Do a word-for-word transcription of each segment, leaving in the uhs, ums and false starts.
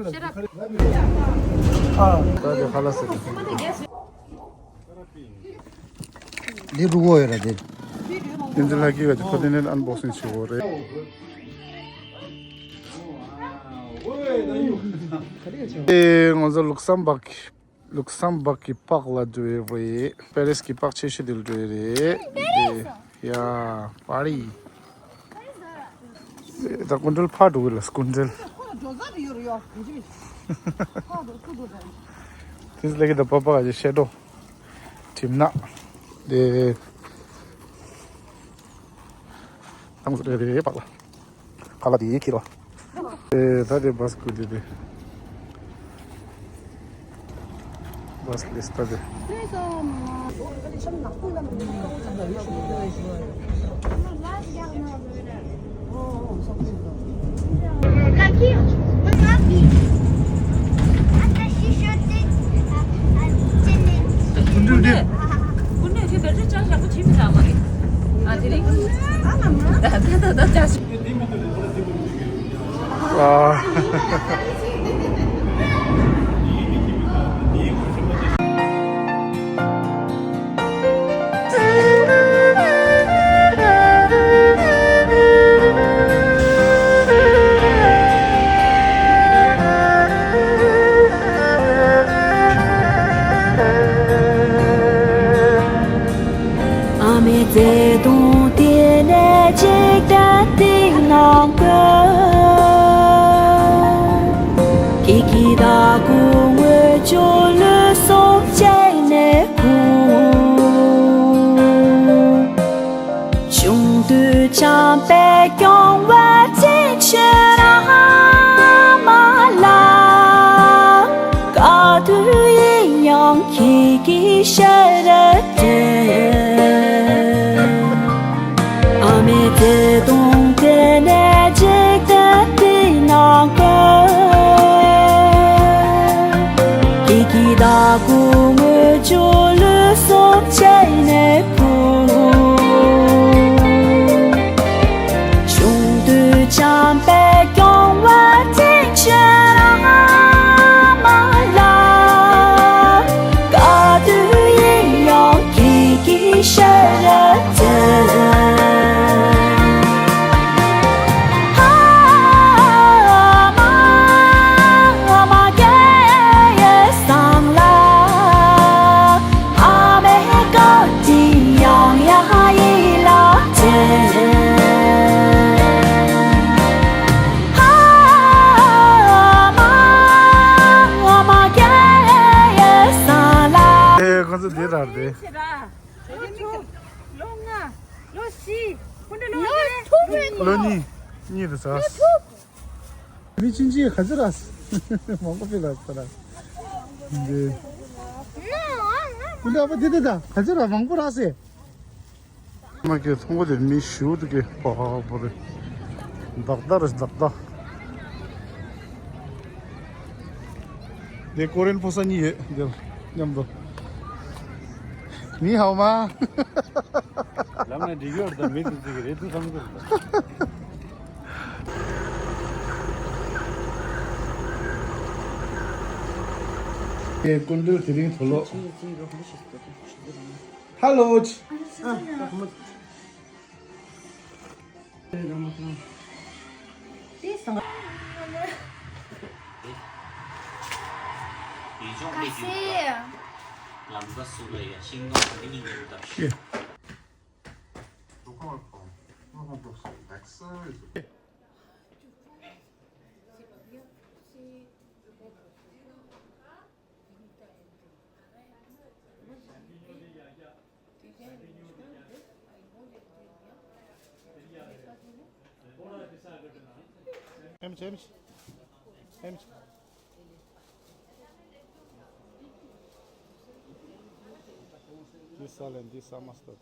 ད་དེ་ཁ་ལག་ཟེར། འདི་རུ་བོ་ཡོད་ར་དེ། དེ་ཚོ་ལྷ་སྐལ་གྱི་ཕོ་དེ་ནས་ཨན་བོག་སིང་བྱེད་དགོས་རེད། ཨེ་ང་ཚོ་ལུག་སམ་བག་གི་ལུག་སམ་བག་གི་པགས་ལ་འགྲོ་ཡི་རེད། པེ་རིས་ཀྱི་པགས་ཆེ་ཤོས་དེ་ལ་འགྲོ་ཡི་རེད། དེ་ཡ་པ་རི། ད་སྐུ་མགྲོན་ཕར་འགྲོ་གི་ལ་སྐུ་མགྲོན། དེ་ལས་ཀྱི་ད་པ་པ་ག་ཤེ་ཏོ། གྲིམ་ནག་དེ། ཏང་སུ་རེ་རེ་པགས་ལ། ཁ་ལག་དེ་ཡིད་ཁྱེར་བ། ཨེ་ད་དེ་བཱས་ཀུ་དེ་དེ། བཱས་ལིས་ད་དེ། སྐུ་མགྲོན་དེ། སྐུ་མགྲོན་དེ་བེད་སྤྱོད་ཅང་ཡག་པོ་བྱེད་མི་འདུག་མ་རེད། ཨ་དེ་རིང་། ད་ད་ད་ད་ཅག་ཨ་མའི་བརྩེ་དུང་དེ་ནས་ཅིག་ཏན་ཏིག་གནང་དགོས། ཀྱེ་ཀྱེ་ད་སྐུ་ངོ་ཅོ་ལོ་སོང་བྱས་ནས་ཁུ། ཆུང་དུས་བྱམས་པས་སྐྱོང་བ་ཅན་ཁྱོད་རང་མ་ལ། ག་དུས་ཡིན་ཡང་ཁྱེད་ཀྱི་ཞབས་ར་འདྲེན། ཨ་མའི་བརྩེ་དུང་དེ་ནས་འཇིག་རྟེན་འདི་ན་དགོས། ཀྱེ་ཀྱེ་ད་སྐུ་ངོ་ཅོ་ལོ་སོང་བྱས་ནས་ཁུ། ཆུང་དུས་བྱམས་པས་སྐྱོང་བ་ཅན་ཁྱོད་རང་མ་ལ། ག་དུས་ཡིན་ཡང་ཁྱེད་ཀྱི་ཞབས་ར་འདྲེན། ཨ་མ་ཨ་མ་རྒྱལ་ཡོད་སང་ལ། ཨ་མའི་བཀའ་དྲིན་ཡང་ཡང་ཡིད་ལ་དྲན། ཨ་མ་ཨ་མ་རྒྱལ་ཡོད་སང་ལ། ཨེ་ཁོ་ཚོ་འདི་རང་རེད། ལོ་ལྔ། ལོ་བཞི། སྐུ་མགྲོན་ལོ་ག་ཚོད་རེད། ལོ་གཉིས། གཉིས་རེད་ཟེར། ལོ་དྲུག་མི་ཆུང་ཆུང་ག་ཚོད་རེད། མང་པོ་ཕེབས་ལ་ཟེར། འདི། སྐུ་མགྲོན་ཨ་ཕ་འདི་འདི་ད་ག་ཚོད་རེད། མང་པོ་རེད་ཟེར། མ་གི་ཚོང་པ་དེ་མི་ཞུ་དུ་གི་པ་པོ་རེད། བདག་བདག་རེད་བདག་བདག་དེ་ཀོ་རེན་ཕོ་གསར་གཉིས་ཡོད་འདིར་མཉམ་དུ། ནི་ཧའོ་མ། ལམ་ན་འགྲིག་ཡོད་དམ་མི་དེ་ཚོ་གི་རེད་དུ་བསམ་གི་འདུག་དེ་སྐུ་མདུན་དེ་རིང་དུ་ལོ། ཧ་ལོ། ཡིད་འབྱུང་སྐད་ཅིག་ལམ་ཀ་སུ་ལ་ཡ་ཤིང་སྡོང་གི་སྙིང་རུ་བཏབ་ཤིག Эмч, эмч. Эмч. Дисален, дисамастот.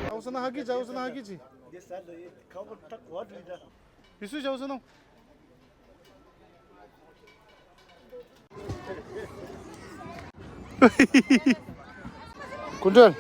Jausana hagi, jausana hagi ji. Bisu jausana. Kuntal.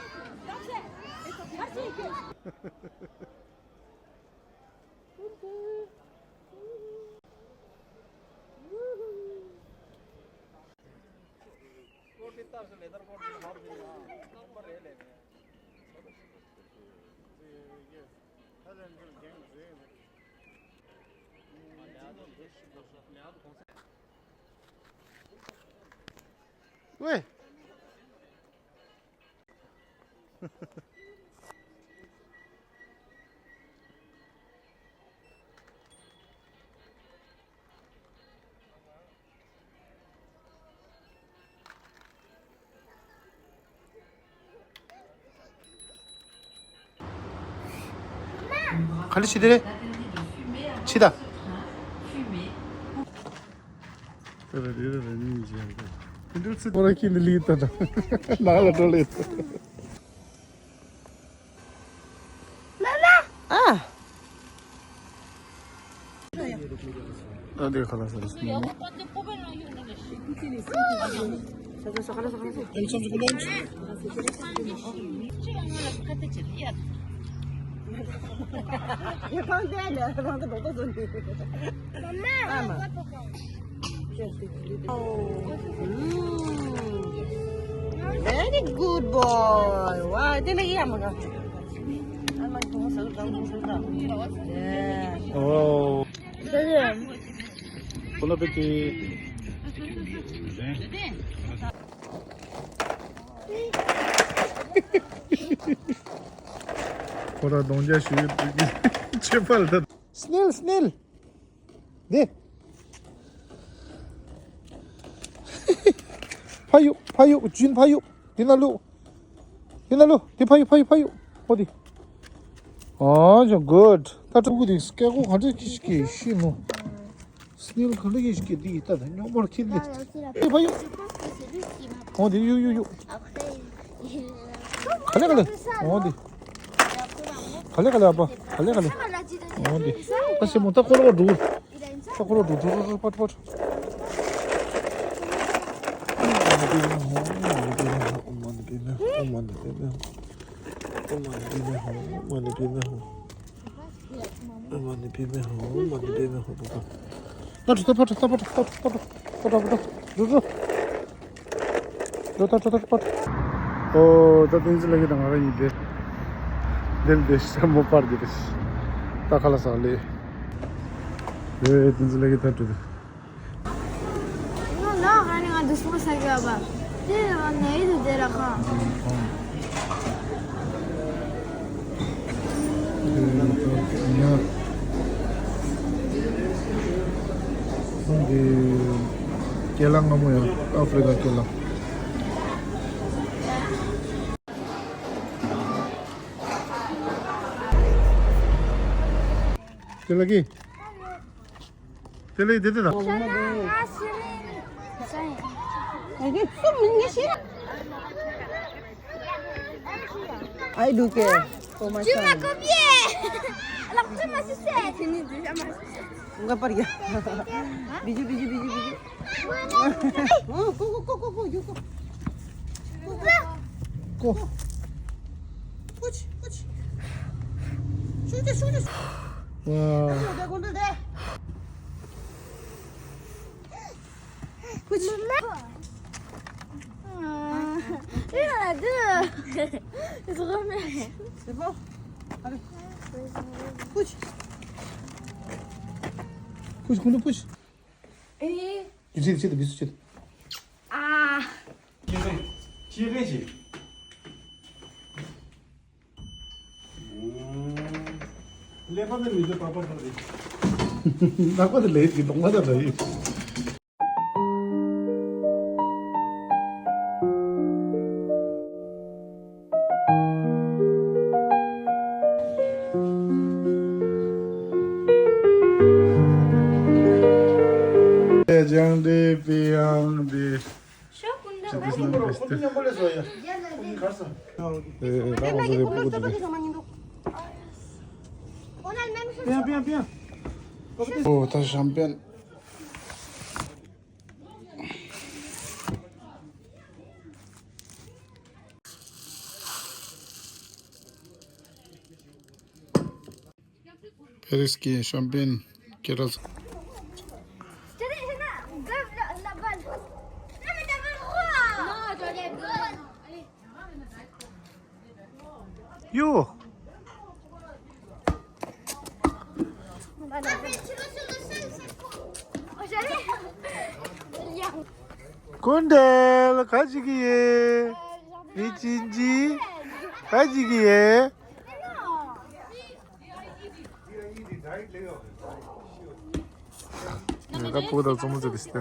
ཝེ། ག་འདྲ་བྱེད་དེ་རེད། ཕྱི་ད། ཁོ་ར་ཁྱི་ནི་ལི་ད་ད། ནང་ལ་འགྲོ་ལེ། ཨ། ཨ་འདི་ཁ་ལག་ཟ་རེད། Very good boy. Wow, དེ་ལ་ཡ་མ་ག Oh. Bon appétit. ཁོ་ར་གདོང་རྒྱག་ཞུ་ཡོད་དུས་ཁྱད་པར་ལ། Snail, snail. དེ། ཕ་ཡུག་ཕ་ཡུག་ཇུན་ཕ་ཡུག་དེ་ན་ལུ། དེ་ན་ལུ་དེ་ཕ་ཡུག་ཕ་ཡུག་ཕ་ཡུག་ཨོ་དེ། ཨོ་ཇོ་good. ད་ཕྲུ་གུ་དེ་སྐད་གོ་ག་འདྲ་ཅིག་སྐད་ཤེས་ནོ། སྣེལ་ག་འདྲ་ཅིག་སྐད་དེ་ཡི་ད་ད་རྙོག་པར་ཁྱེར་དེ། དེ་ཕ་ཡུག་ཨོ་དེ་ཡུག་ཡུག་ཡུག་ག་ལེ་ག་ལེ། འོ་དེ། ག་ལེ་ག་ལེ་ཨ་ཕ། ག་ལེ་ག་ལེ། འོ་དེ། ད་སེ་མོ་ད་ཁོ་ལོ་འགྲོ། ད་ཁོ་ལོ་འགྲོ་འགྲོ་འགྲོ་འགྲོ་པ་ཏྲ་པ་ཏྲ། ཨ་མ་ནི་པི་མེ་ཧོ། ཨ་མ་ནི་པི་མེ་ཧོ། པ་པ། ད་ཁྲོ་ད་པ་ཁྲོ་ད་པ་ཁྲོ། ད་པ་ཁྲོ་ད་པ་ཁྲོ། ད་པ་ཁྲོ་ད་པ་ཁྲོ། འགྲོ་འགྲོ། འགྲོ་ད་ཁྲོ་ད་པ་ཁྲོ། ཨོ་ད་བསྟན་འཛིན་ལགས་ཀྱིས་ད་ང་རང་ཡིན་ཏེ། འདིར་འདི་ཤ་མོ་པར་གྱི་རེད། ད་ཁ་ལག་ཟ་ལེ། ཨེ་བསྟན་འཛིན་ལགས་ཀྱིས་ད་འགྲོ་དེ། ང་ལ་ཨ་ནི་ང་འདུག་སེ་ཟ་གི་ཡོད་པ། དེ་ལ་ནས་ཡིད་དུ་དེ་ར་ཁ། འདི་ཀེ་ལ་སྔ་མོ་ཡང་ཨ་ཧྥེ་རི་ཀ་ཀེ་ལ། ཀེ་ལ་ཀི། དེ་ལས་དེ་དེ་དང་། I do care for my son. Tu m'as copié. Alors tu m'as sucé. Fini déjà ma sucette. On va pas regarder. Bisous, bisous, bisous, bisous. Oh, go, go, go, go, go, you go. Go. Go. Push, push. Shoot it, shoot it. Wow. Go, go, go, go. Push. Maman. Ah, il y en a deux. Ils sont remis. C'est bon. Allez. Push. Push, go, push. ཨེ། ཅི་ཅི་ཅི་ཅི། ཨ། ཅི་རེད་ཅི། ཀླད་པ་ནི་མི་འདུག་པགས་པ་འདྲ་རེད། ནག་པ་དེ་ལས་ཀྱི་གདོང་པ་འདྲ་རེད། ལྗང་འདི་པི་ཡང་འདི། ཤོག་ཀུན་ཏུ་ཅི་འདི་སྣང་བས་ཏེ། ཁོ་ཚོ་མཉམ་པོ་ལས་བཟོ་ཡ། ཁར་སོང་། ཨེ་ཨེ་རང་ང་ཚོ་རེ་ཕུ་གུ་འདི་རེད། པིང་པིང་པིང་། ཨོ་ད་ཤམ་པེན། པེ་རིས་ཀྱི་ཤམ་པེན་སྐད་གྲགས། ཡོ། ཀུན་དེལ་ག་ཅིག་གི་ཡེ། མི་ཅིན་ཅི་ག་ཅིག་གི་ཡེ། ངེད་ཀ་ཕུག་དང་བཙུན་མོ་ཚོ་གི་སྟེ།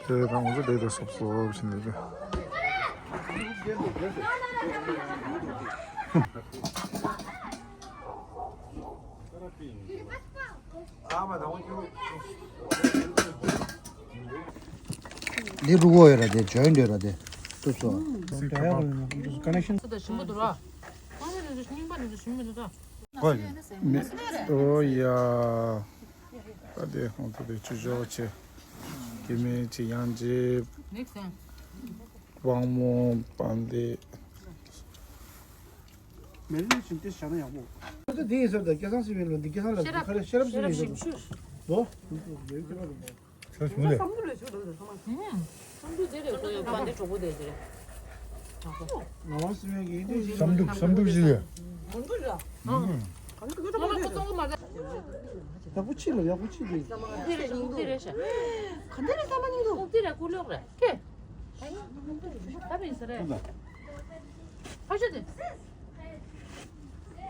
དེ་དང་ང་ཚོ་བསྡད་དེ་སོབ་སོབ་བྱས་ནས། འདི་རུ་གོ་ཡོད་ར་དེ་ཇོ་ཡིན་འདོད་ར་དེ་ཏུ་སོ། ཀ་ནེག་ཤན་ཚོ་དང་ཞིམ་པོ་འདུག་ར། ཨ་ནི་རེ་ཞིམ་པ་རེ་ཞིམ་པ་འདུག་ད། ཨོ་ཡ། ད་དེ་ཧོང་ཐུག་དེ་ཆུ་ཞོགས་ཆེ། ཀི་མེ་ཆེ་ཡང་ཇེབ། ནེག་སན། ཝང་མོ་པན་དེ། མེ་རི་ནི་ཆིན་ཏེ་བྱ་ན་ཡག་པོ། ད་དེ་ཡིན་ཟེར་ད་སྐལ་བཟང་སྲིད་པའི་ལོ་འདི་སྐལ་བཟང་ལ་ཤེས་རབ། ཁ་རེ་ཤེས་རབ་སྲིད་པའི་ལོ། ལོ། ཤེས་རབ་ཞུ་ལེ། བསམ་འགྲུབ་ལ་ཞུ་ལོ་ད་ཚང་མ། བསམ་འགྲུབ་དེ་རེད་ཁོ་ཡོད་པ་འདི་གྲོགས་པོ་དེ་དེ་རེད། ང་བ་སྲིད་པའི་གི་ཡིན་དེ་ཞིག་བསམ་འགྲུབ་བསམ་འགྲུབ་ཞིག་ལེ། མང་པོ་ར། གང་གི་ཚང་མ་ཁོ་ཚང་མ་མ་རེད། ཡག་པོ་ཆི་ལ་ཡག་པོ་ཆི་དེ། དེ་རེད་ཉིང་དེ་རེད་ཤ། ག་འདི་རེད་ཚང་མ་ཉིང་དུ། དེ་རེད་ཀུ་ལོག་རེད། ཁེ། ད་མིན་ས་རེད། ཕ་ཤ་དེ།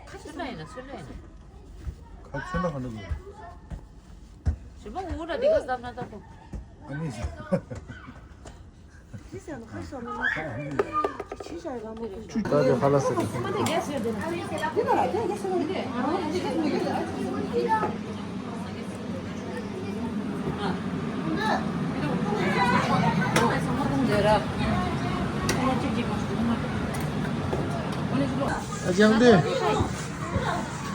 ཁ་ཆེ་ན་ཡིན་ན་ཚོད་ལས་ཡིན་ན། ཁ་ཆེ་ན་ག་འདྲ་དགོས། ཞི་མ་ངུ་ར་འདི་ག་ཟམ་ན་ད་ཁོ། ཨ་ནི་ཞི། ད་དེ་ཧ་ལ་སེ། ཨ་ཅང་དེ།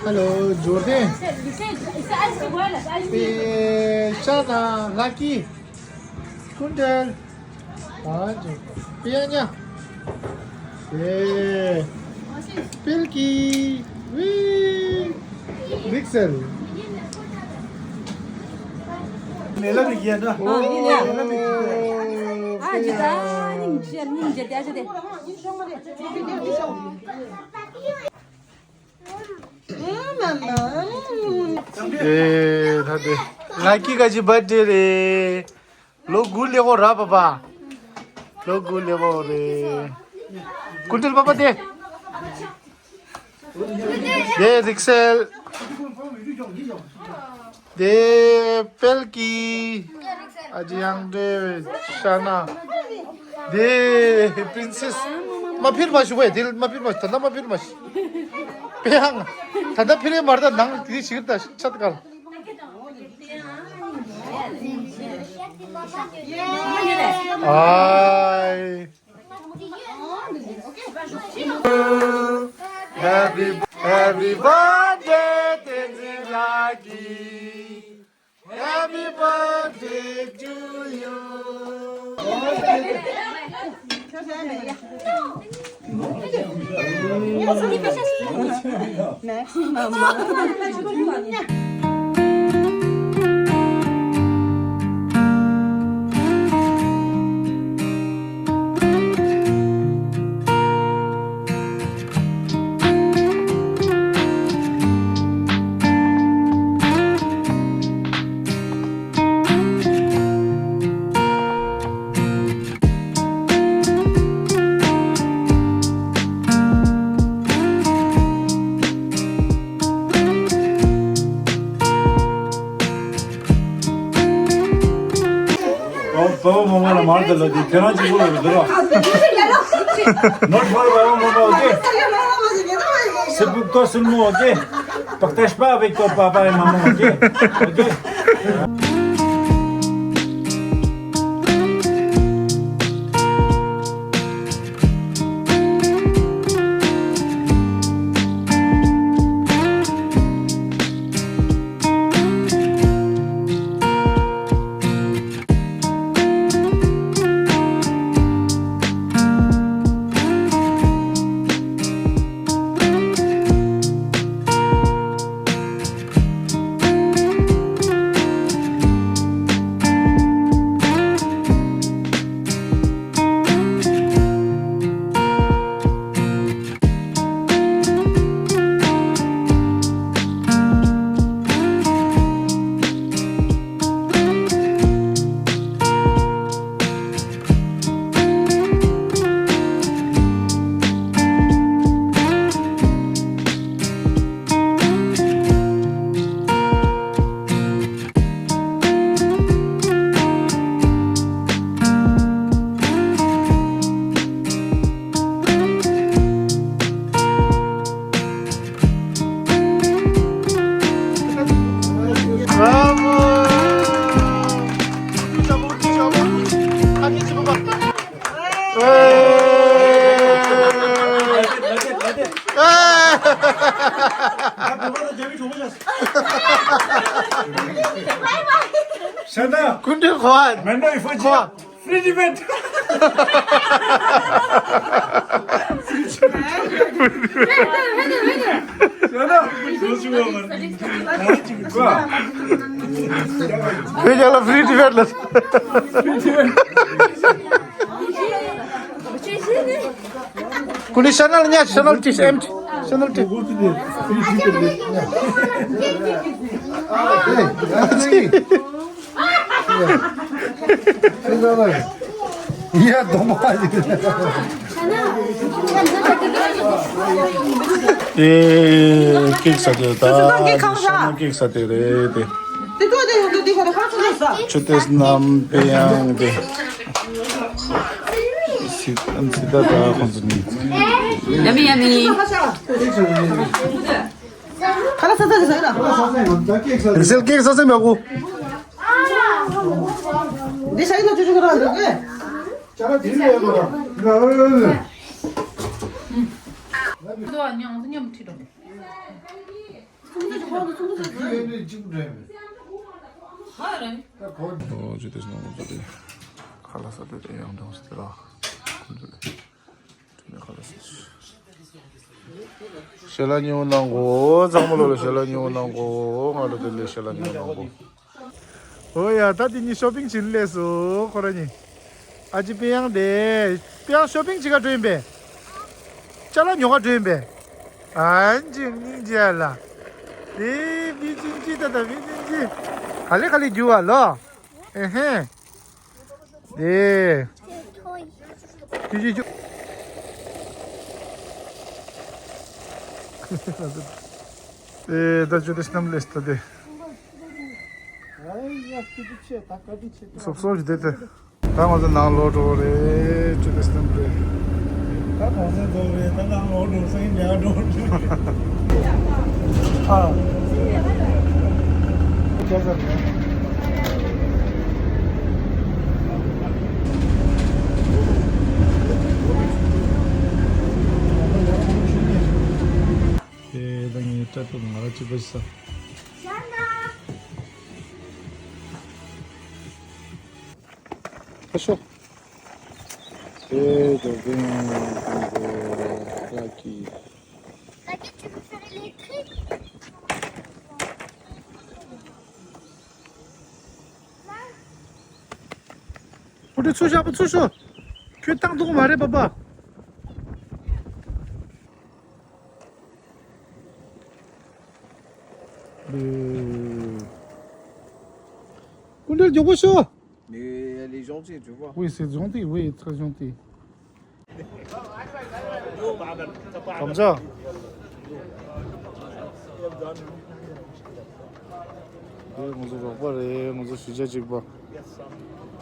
ཧ་ལོ། འབྱོར་དེ། པེ་ཤ་དང་ལ་ཀི། ཀུན་དལ། ཨ་ཅོ། པི་ཡ་ཉ། ཨེ། པིལ་ཀི། ཝི། རིག་སེལ། མེ་ལ་མི་རྒྱལ་འདྲ། ཨོ། མེ་ལ་མི་རྒྱལ། ཨ་ཅི་ད་སྙིང་རྗེ་སྙིང་རྗེ་དེ་ཨ་ཅི་དེ། ཨེ་ད་དེ་ལ་ཀི་ག་ཅི་བར་ཌེ་རེད། ལོ་དགུ་ལེ་གོ་ར་པ་པ། ལོ་དགུ་ལེ་གོ་རེད། ཀུན་དལ་པ་པ་དེ། དེ་རིག་སེལ། དེ་པེལ་ཀི། ཨ་ཅི་ཡང་དེ་ཤ་ན། དེ་པི་རིན་སེ་སི། མ་ཕིར་མ་ཞུ་བས་དེ་མ་ཕིར་མ་ད་ལྟ་མ་ཕིར་མ་ཞུ། པེ་ཧང་། ད་ལྟ་ཕིར་མ་རེད་ད་ནང་དེ་ཞིག་ད་ཆད་གལ། Hi. Happy, happy birthday, Tenzin Laki. Happy birthday to you. Merci, maman. ཨོ། བ་བ་མ་མ་ལ་མར་དེ་ལ་དེ་ཁྱེད་རང་གཅིག་པོ་ལ་རེད་འདུག་ཨ། Not for བ་བ་མ་མ། Okay. Bouge-toi seulement, ok? Partage pas avec ton papa et maman, ok? Ok? Maintenant, il faut dire free debate. Free debate. Free debate. Kuni channel nya, channel tis empty. Channel tis. ཡ་དོ་མ་ཡིན། དེ་ཀེག་ཟ་དེ་ད་ཤ་མོ་ཀེག་ཟ་དེ་རེད་དེ། ཆུ་ཏེས་རྣམ་པའི་ཡང་དེ། སི་སི་ད་ད་ཁོང་ཚོ་ནི། Yummy, yummy. ཁ་ལག་ས་ས་ས་ས་ས། རི་སེལ་ཀེག་ས་ས་མ་གོ། འདི་ཤ་ཡིན་ན་ཅུ་ཅུ་ག་རང་འདུག་གས། ཅ་ལག་དེ་རེད་ཡོད་པ། ང་ཨོ་ཡོད་ཡོད། ཚོང་ཚོགས་ཀྱི་ཁོང་ཚོ་ཚོང་ཚོགས་ཟེར། ཚོང་ཚོགས་ཟེར། ཡོད་ནི་གཅིག་པུ་འདྲ་ཡོད། ཧ་རེད། ད་གོ། ཨོ་ཅི་དེ་སྣང་ཚོ་དེ། ཁ་ལག་ས་དེ་དེ་ཡང་འདྲ་བ་ཟེར་ལ། ཁོང་ཚོ་དེ། དེ་ནས་ཁ་ལག་ས། ཞལ་ལག་ཉེ་བོ་གནང་གོ། ཚང་མ་ལོ་ལ་ཞལ་ལག་ཉེ་བོ་གནང་གོ། ང་ལ་དེ་ལས་ཞལ་ལག་ཉེ་བོ་གནང་གོ། ཨོ་ཡ། ད་དེ་གཉིས་ཤོ་པིང་བྱེད་ལས་སོ་ཁོ་ར་གཉིས། ཨ་ཅེ་པེ་ཡང་དེ། པེ་ཡང་ཤོ་པིང་བྱེད་ག་འགྲོ་ཡིན་པས། ཅ་ལག་ཉོ་ག་འགྲོ་ཡིན་པས། ཨན་ཅི་སྙིང་རྗེ་ལ། དེ་བི་ཅིན་ཅི་ད་ད་བི་ཅིན་ཅི། ག་ལེ་ག་ལེ་རྒྱུ་བ་ལོ། ཨེ་ཧེ། དེ། ཅི་ཅི་ཅི། དེ་ད་ཅི་དེ་སྣམ་ལེས་ད་དེ། སོབ་སོབ་ཞིག་དེ་དེ། ད་ང་ཚོ་ནང་ལོག་འགྲོ་རེད། ཅི་དེ་སྣམ་རེད། ད་གོང་ས་འགྲོ་རེད། ད་ནང་ལོག་འགྲོ་སེང་ཉག་འགྲོ་རེད། ཨ། ཁྱེད་ཚོ་རེད། ཁྱེད་ད་ངའི་སྐྲ་ཐུབ་ང་ར་གཅིག་པ་ཞིག་ས། ཁ་ཤོ། ཨེ་ད་དེང་དེང་གོ་ར་ཀི། ཁོ་ཚོ་ཚུར་བཞག་པ་ཚུར་ཤོག་ཁྱོད་བཏང་ཐུབ་ཀྱི་མ་རེད་པ་པ། སྐུ་མགྲོན་མགྱོགས་པོ་ཤོག Mais elle est gentille, tu vois. Oui, c'est gentil, oui, très gentil. Comme ça. དེ་ང་ཚོ་རོགས་པ་རེད། ང་ཚོ་གཞིས་ཆགས་གཅིག་པ།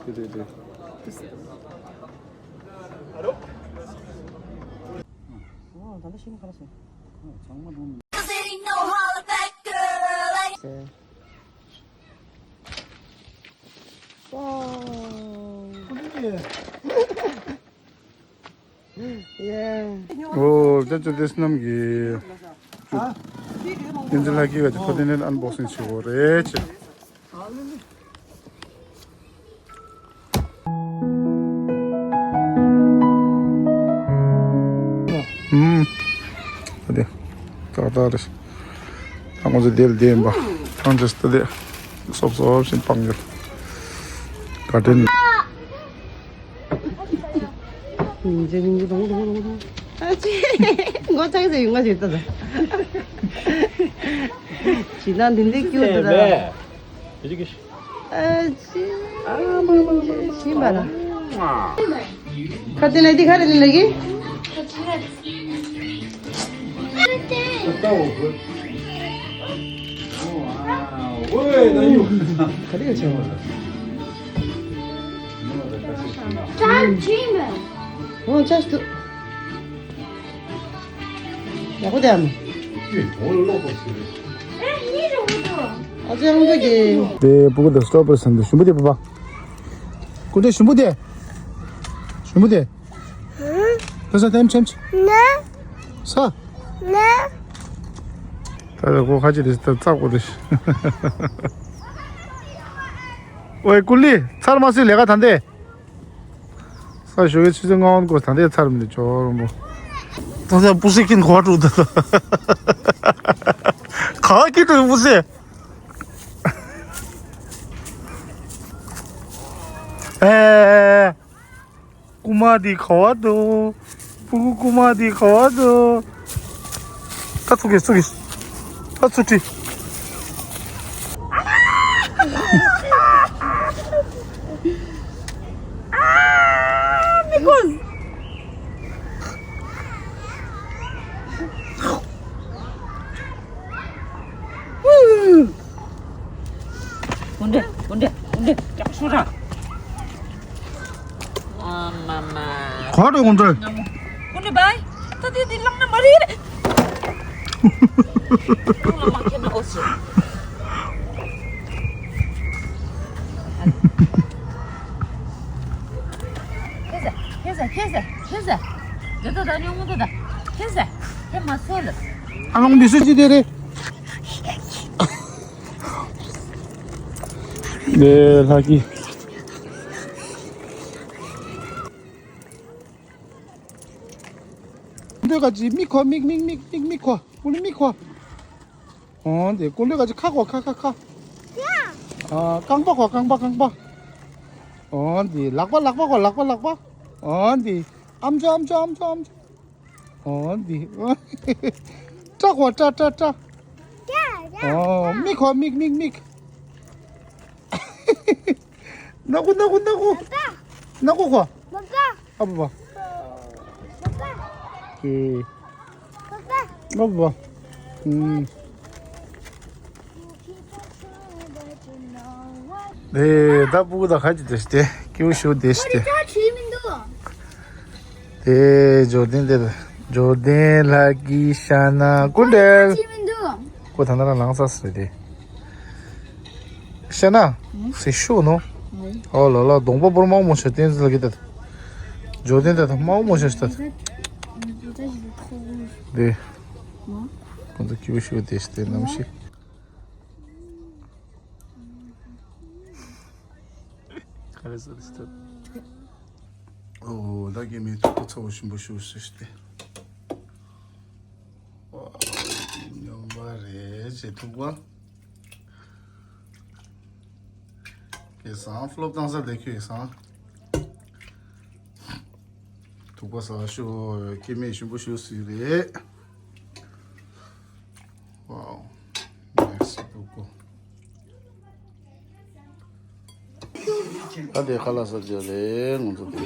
དེ་དེ་དེ། ཨོ། ད་ལྟ་ཤི་ནི་ཁ་ལ་སོང་། Cause there ain't no holler back girl like Yeah. ཨོ། ད་ཅོ་དེ་སྣམ་གི་ཨ། ཨིན་ཇི་ལྷ་སྐྱིད་ག་ཅིག་ཁོ་དེ་ནས་ཨན་བོག་སིང་བྱེད་དགོས་རེད་ཅེ། ཨུམ། ད་དེ་ཏག་ཏག་རེད། ད་ང་ཚོ་དེར་བསྡད་ཡིན་པ། ཐང་ཅེས་ད་དེ་སོབ་སོབ་བཞིན་སྤང་ཡོད། ག་དྲན། ཉིན་རྗེ་ཉིན་རྗེ་རྡུང་རྡུང་རྡུང་རྡུང་། ཨ་ཅེ། མགོ་ཚང་ཟེར་ཡོང་ང་ཞིག་ལྟ་ད། ཇི་ལྟར་འདི་འདྲའི་ཀྱུ་ཊི་འདུག་ད། ཨ་ཅེ། ཤིང་པ་ལ། ཁ་ཏི་ལ་འདི་ཁ་ཏི་ལ་གི། ག་རེ་ཡོད་ཆེ་བ། ཨོ་ཅག་ཏུ། ཡག་པོ་དེ་ཨ་མ། ཨ་ཅེ་ཨང་པོ་གི། དེ་སྤུ་གུ་དེ་སྟོབ་པར་སེམས་དེ་ཞུམ་པོ་དེ་པ་པ། ཀུན་དེ་ཞུམ་པོ་དེ། ཞུམ་པོ་དེ། ཁ་ས་ཐེམ་ཆེམ་ཆེ། ན། ས། ན། ད་ལྟ་ཁོ་ཁ་ཅིག་རེད་ད་ཙག་པོ་རེད། ཨོའི་ཀུ་ལི་ཚར་མ་སོང་ལས་ཀ་ད་འདས། ས་ཞོགས་ཀྱི་ཆུ་ཚོད་ལྔ་བོ་འགོར་ད་འདས་ཚར་མི་འདུག་ཅོག་རོང་པོ། ད་ལྟ་སྤུ་སེ་ཀིན་གོ་བ་འགྲོ་ད། ག་བ་ཀི་འགྲོ་སྤུ་སེ། ཨེ། རྐུ་མ་འདི་ག་བ་འདུག་རྐུ་རྐུ་མ་འདི་ག་བ་འདུག་ད་ཚུགས་ཀྱི་ཚུགས་ཀྱི། ད་ཚུགས་ཀྱི། མི་དགོས། ཀུན་འདྲེ། ཀུན་འདྲེ། ཀུན་འདྲེ། ཀྱག་ཤོ་ར། ཨ་མ་མ། ག་རེ་ཀུན་འདྲེ། ཀུན་འདྲེ་བའི། ད་དེ་དེ་ལངས་ན་མ་རེད། ལངས་ན་མ་ཁྱེར་ན་ཨོ་སི། ཁྱེར་ཟ། ཁྱེར་ཟ། ཁྱེར་ཟ། ཁྱེར་ཟ། དེ་ད་ད་ཉོ་མོ་ད་ད། ཁྱེར་ཟ། དེ་མ་སོ་ལ། ཨ་ལོང་མི་སུ་ཅི་དེ་རེད། ལེ་ལྷ་ཀི། འདོད་ག་ཅི་མིག་ཁོ་མིག་མིག་མིག་མིག་མིག་ཁོ། ཀུ་ལི་མིག་ཁོ། འོ་འདི་ཀུ་ལི་ག་ཅི་ཁ་ཁོ་ཁ་ཁ་ཁ། ཨ་རྐང་པ་ཁོ་རྐང་པ་རྐང་པ། འོ་འདི་ལག་པ་ལག་པ་ཁོ་ལག་པ་ལག་པ། འོ་འདི་ཨམ་ཅོག་ཨམ་ཅོག་ཨམ་ཅོག་ཨམ་ཅོག་འོ་འདི། སྐྲ་ཁོ་སྐྲ་སྐྲ་སྐྲ། ཨོ་མིག་ཁོ་མིག་མིག་མིག་ནག་པོ་ནག་པོ་ནག་པོ། ནག་པོ་ཁོ། ཨ་པ་པ། ཨེ། ཨ་པ་པ། ཨུམ། དེ་ད་སྤུ་གུ་ད་ཁ་ཅིག་དེ་སྟེ་ཀེའུ་ཤུ་དེ་སྟེ། དེ་འབྱོར་ལྡན་དེ་འབྱོར་ལྡན་ལྷ་གི་ཤ་ན་ཀུན་འདྲེ། ཁོ་ད་ན་ར་ལངས་ས་སུ་དེ། ཤ་ན་སི་ཤུ་ནོ། ཨོ་ལ་ལ་གདོང་པ་པོར་མང་མོ་ཤ་བསྟན་ཟིལ་གི་ད། འབྱོར་ལྡན་དེ་ད་མང་མོ་ཤ་ཤ་ད། དེ། ཁོང་ཚོ་ཀེའུ་ཤུ་དེ་སྟེ་ནམ་ཞིག་ག་རེ་ཟེར་ཟེར། ཨོ་ད་གི་མི་ཐུག་པ་ཚ་བོ་ཞིམ་པོ་ཞུ་ཟེར་ཏེ། ཨོ་ཉོམ་པ་རེད་ཅེ་ཐུག་པ། གེ་སང་ཕློབ་བཏང་ས་དེ་ཁྱོད་གེ་སང་། ཐུག་པ་ཟ་ཞུ་སྐྱེ་མེད་ཞིམ་པོ་ཞུ་ཟེར་རེད། Wow. Merci beaucoup. ད་དེ་ཁ་ལག་ཟ་རྒྱུ་རེད་ང་ཚོ་དེ།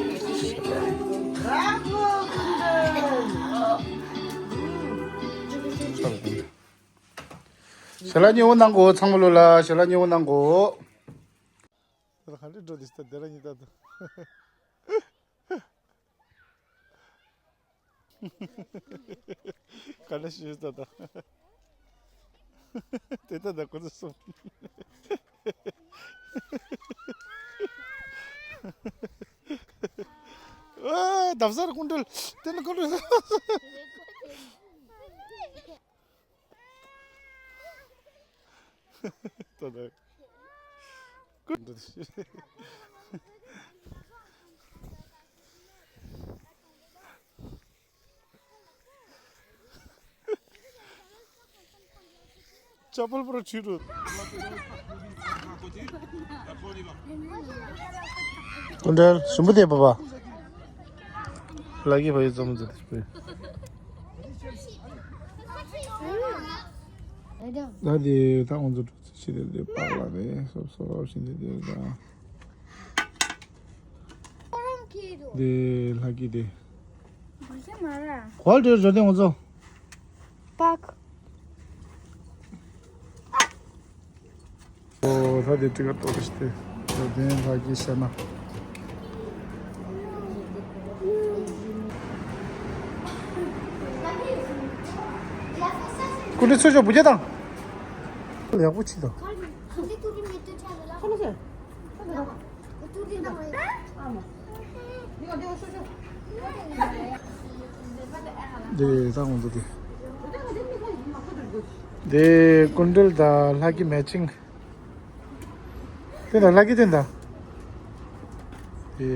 ཞལ་ལག་ཉེ་བོ་གནང་གོ་ཚང་མ་ལོ་ལ་ཞལ་ལག་ཉེ་བོ་གནང་གོ་ད་ལ་ག་འདྲ་འགྲོ་དེ་ད་དེ་ར་ཉི་ད་དུ། ག་འདྲ་ཞིག་ད་ད། དེ་ད་ད་ཁོ་ཚོ་གསུམ། ཨ། འདབ་གསར་སྐུ་མགྲོན། དེ་ནི་སྐུ་མགྲོན། ད་ད། སྐུ་མགྲོན། ཅ་པལ་པུ་ར་ཁྲིད་རུ། སྐུ་མགྲོན་ཞུམ་པོ་དེ་པ་པ། ལ་གི་བ་ཡི་ཙམ་ཙམ་དེ་སྤེ། ད་དེ་ད་ང་ཚོ་འགྲོ་ཚུལ་ཕྱི་དེ་དེ་པག་ལ་རེད་སོབ་སོབ་བཞིན་དེ་དེ་ད། དེ་ལྷ་གི་དེ། གོ་ལ་དེ་རོ་དེ་ང་ཚོ། པག་ཨོ་ད་དེ་ཏི་ཀ་ཏོ་རེ་སྟེ། རོ་དེ་ལྷ་གི་ཤ་ན། ཀུ་ཏི་ཚུར་ཤོག་བུ་རྒྱ་དང་། ཡག་པོ་ཅི་དང་། དེ་ད་ང་ཚོ་དེ། དེ་སྐུ་མགྲོན་དང་ལྷ་གི་མེ་ཆིང་། དེ་ད་ལྷ་གི་དེ་ད། དེ། དེ་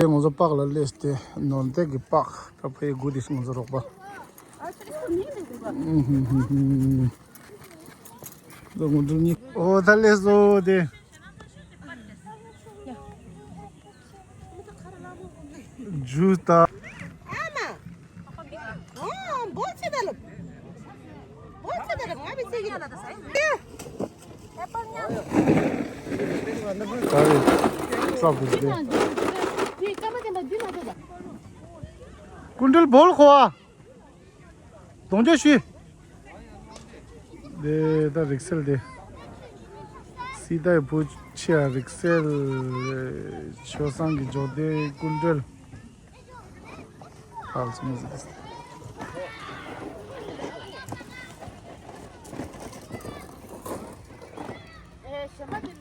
ང་ཚོ་པག་ལ་སླེབས་ཏེ་ནོར་འདེགས་ཀྱི་པག་ད་ཕ་ཡི་དགུ་དེ་ང་ཚོ་རོགས་པ། ཨོ་ད་ལེ་སོ་དེ། ཇུས་ད། ག་རེ། ཁྲག་པོ་དེ། སྐུ་མགྲོན་བོལ་ཁོ་ཨ། གདོང་རྒྱག་ཞུས། དེ་ད་རིག་རྩལ་དེ། སྲིད་མཐའི་བུ་ཆེ་རིག་རྩལ། ཆོས་བཟང་གི་འཇོག་དེ་སྐུ་མགྲོན། ཧ་ལས་མི་ཟེར།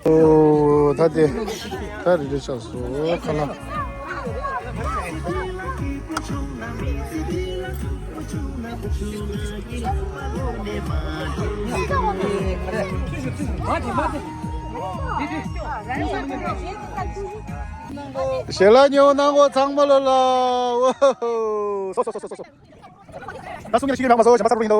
ཨོ་ད་དེ་ད་རི་རི་ཆགས་སོ་ཁ་ལག་ཞལ་ལག་ཉོ་གནང་གོ་ཚང་མ་ལོ་ལ། ཨོ་སོ་སོ་སོ་སོ། ད་སུ་ཉིད་ཤི་རང་མ་སོ་ཞེ་མ་ཚར་བ་ཡིན་ནོ།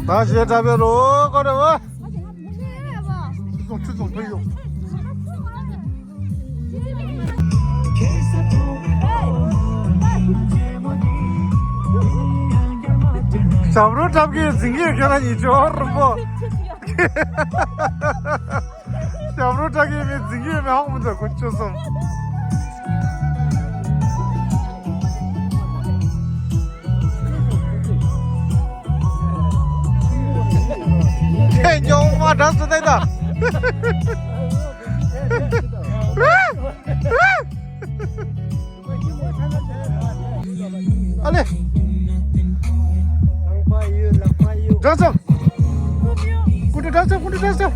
ད་ཞེ་དྲག་པའི་རོ་ཀོ་རེ་བ། ཁྲུ་ཚོང་ཁྲུ་ཚོང་ཕུལ་ཡོང་། ཞབས་བྲོ་འཁྲབ་མཁན་འཛིན་གྱི་ཁྱོད་རང་ཉིད་ཅོ་རུ་པོ། ཞབས་བྲོ་འཁྲབ་མཁན་མི་འཛིན་གྱི་མི་ཧོང་མི་འདུག་ཁུ་ཆུ་སོང་། ཁྱེད་ཉོ་མ་འདྲ་སུ་ནས་ད། ཨ་ལེ། འདྲ་ཚོ། ཀུ་འདྲ་འདྲ་ཚོ་ཀུ་འདྲ་འདྲ་ཚོ།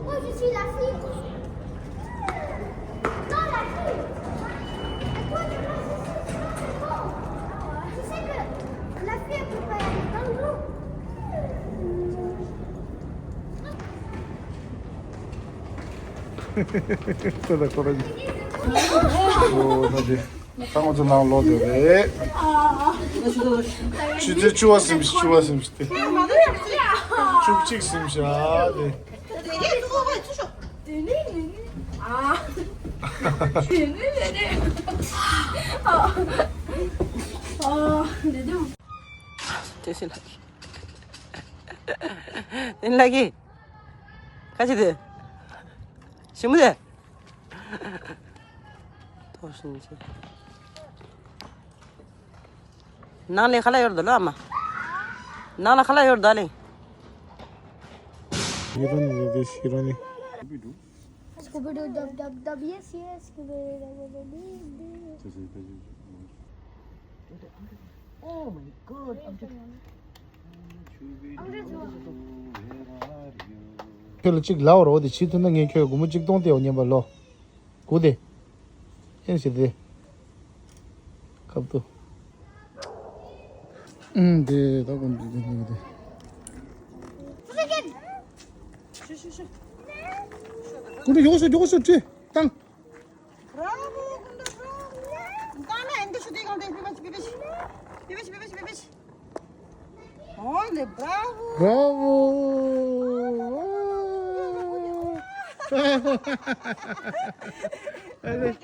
Oh, je suis la fille. Non, la fille. Et toi, tu vois, je suis, tu vois, c'est bon. Tu sais que la fille, elle peut pas aller dans l'eau. Tada, tada. Oh, tada. ད་ང་ཚོ་ནང་ལོག་བསྡད་རེད། ཆུ་ཚོད་བཅུ་པ་ཟིན་ཤག་བཅུ་པ་ཟིན་ཤག་སྟེ། བཅུ་གཅིག་ཟིན་ཤག་སྟེ། དེ་སྲིད་ལ། དེ་ལ་གི། ཁ་ཆེ་དེ། ཞི་མོ་དེ། ཐོག་ཤིང་ཆེ། ནང་ལ་ཁ་ལག་ཡོད་དོ་ལོ་ཨ་མ། ནང་ལ་ཁ་ལག་ཡོད་དོ་ལེ། ཤི་རོ་ནི་རེད་དེ་ཤི་རོ་ནི། Scooby-Doo, dub, dub, dub, yes, yes, Scooby-Doo, dub, dub, dub, dub. Oh my God, I'm just ཁྱོད་ལ་གཅིག་ལབ་རོགས་དེ་བྱེད་ཐུབ་ན་ངས་ཁྱོད་སྒོར་མོ་གཅིག་སྟོང་སྟེར་བ་ཉན་པ་ལོ། གོ་དེ། ཨེ་ཟེར་དེ། ཁབ་ཏུ། ཨུམ་དེ་ད་གོམ་དེ་དེ་དེ་དེ། ཀུན་ཏུ་ཡོག་སོ་ཡོག་སོ་ཁྲི་བཏང་། Bravo, Gunda, bravo. Dame, ende şu değil, ende, bir beş, bir beş. Bir beş, bir beş, bir beş. Oley, bravo. Bravo. Evet.